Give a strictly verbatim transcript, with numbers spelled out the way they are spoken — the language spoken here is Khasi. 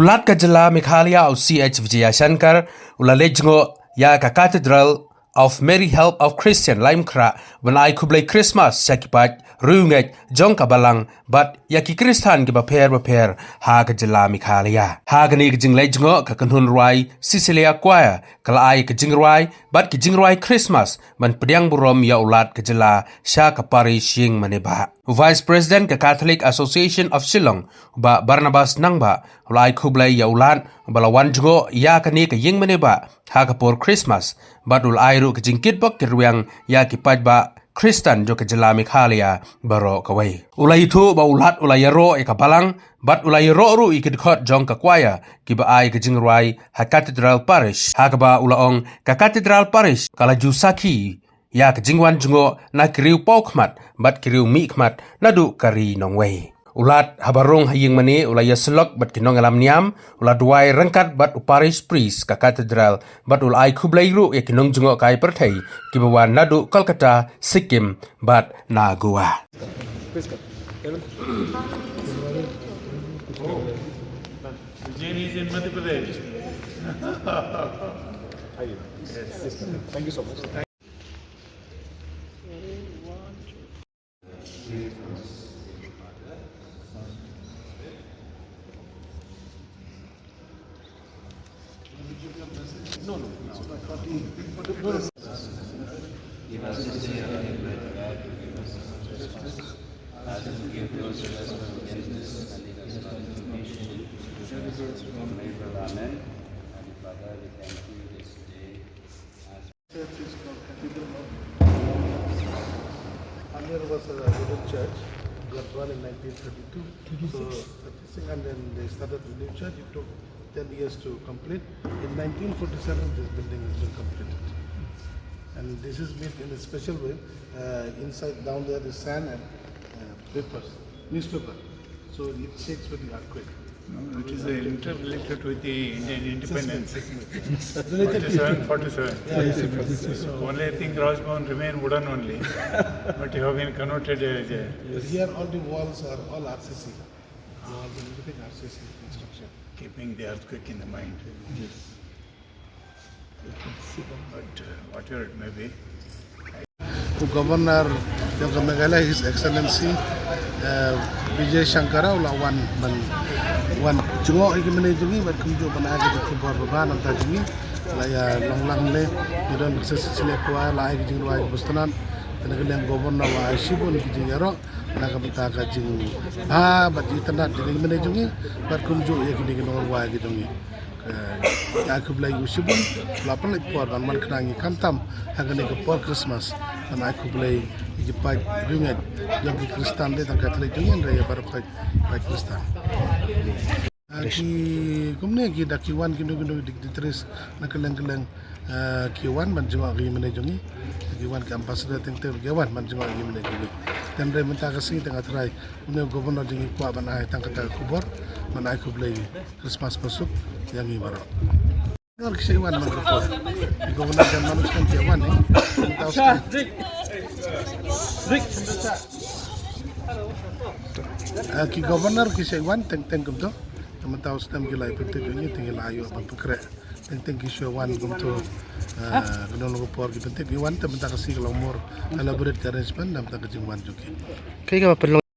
U Lat ka jylla Meghalaya u C H Vijayashankar u la leit jngoh ïa ka Cathedral of Mary Help of Christian Laitumkhrah ban ai khublei Christmas sha ki paid riewngeit jong ka balang bad ïa ki Khristan kiba pher bapher ha ka jylla Meghalaya. Ha kane ka jingleit jngoh, ka kynhun rwai Cecilia Choir ka la ai ka jingrwai bad ki jingrwai Christmas ban pdiang burom ïa u Lat ka jylla sha ka parish Ïingmane Bah. U Vice President ka Catholic Association of Shillong, u Bah Barnabas Nangbah, u la ai khublei ïa u Lat uba la wan jngoh ïa kane ka Ïingmane Bah ha ka por Christmas, bad u la ai ruh ka jingkitbok kitrwiang ïa ki paidbah Khristan jong ka jylla Meghalaya baroh kawei. U la ïathuh ba u Lat u la ïaroh ïa ka balang bad u la ïaroh ruh ïa ki dkhot jong ka choir kiba ai ka jingrwai ha Cathedral Parish, ha kaba u la ong ka Cathedral Parish ka la ju sakhi ïa ka jingwan jngoh na ki riewpawkhmat bad ki riewmihkhmat naduh ka ri nongwei. U Lat haba rung ha Ïingmane u la ïasyllok bad ki nongïalam niam, u la duwai ryngkat bad u parish priest ka Cathedral bad u la ai khublei ruh ïa ki nongjngohkai pyrthei kiba wan naduh Kolkata, Sikkim bad na Goa. Vijay is in Madhya Pradesh. Thank you so much. No, no, no. Give us this day our daily bread, forgive us our trespasses, as we forgive those who trespass against us, and lead us not into temptation, but deliver us from evil. Amen. Heavenly Father, we thank you this day as Church is called Cathedral of Amir was a wooden church, got burned in nineteen thirty-two. So, thirty-six, and then they started the new church. It took ten years to complete. In nineteen forty-seven, this building has been completed. And this is built in a special way. Uh, inside, down there, the sand and uh, papers, newspaper. So it shakes with the earthquake. No, it is, uh, interrelated with the Indian independence. Forty-seven, forty-seven. Yeah, yeah. So only thing, Raj Bhavan remain wooden only, but you have been converted as a... But here all the walls are all R C C. Walls and everything R C C construction. Keeping the earthquake in the mind. Yes. But, uh, whatever it may be, u Governor jong ka Meghalaya, His Excellency, eh, Vijay Shankar u la wan ban wan jngoh ïa ki mane jong ngi bad kumjuh ban ai ka jingkhubor ba bha na ka bynta jong ngi. La ïa long lang ne ngi don ka Cecilia Choir, la ai ka jingrwai kaba sngewtynnat. Te na ka liang Governor la ai shibun ki jingïaroh na ka bynta ka jingbha bad jingitynnat jong ki mane jong ngi bad kumjuh ïa kine ki nongrwai ki jong ngi. Ka, ka ai khublei ïa u shibun, la pynleit por ban wan khnang ïa khamtam ha kane ka por Christmas, ban ai khublei ïa ki paid riewngeit jong ki Khristan, dei tang Katholik jong ngi, hynrei ïa baroh paid, paid Khristan. Ah, ki kumne ki da ki wan kino kino ki dignitaries na kylleng kylleng, ah, ki wan ban jngoh ïa ki mane jong ngi, ki wan ki ambassador teng teng ki wan ban jngoh ïa ki mane jong ngi. Te hynrei mynta ka sngi te nga tharai une u Governor jong ngi u kwah ban ai tang kata ka khubor ban ai khublei Christmas basuk ïa ngi baroh. Governor ki shait wan man ka por. Governor kan manus kan ki wan, eh. Mynta u snem. Ah, ki Governor ki shait wan teng teng kumto. Mynta u snem ki la ïa pyntip ïa ngi, te ngi la ïoh ban pynkhreh. Teng teng ki shu wan kumto. Ah, ka don ka por ki pyntip ngi wan, te mynta ka sngi ka long more elaborate ka arrangement na bynta ka jingwan jong ki. Kaei kaba pynlong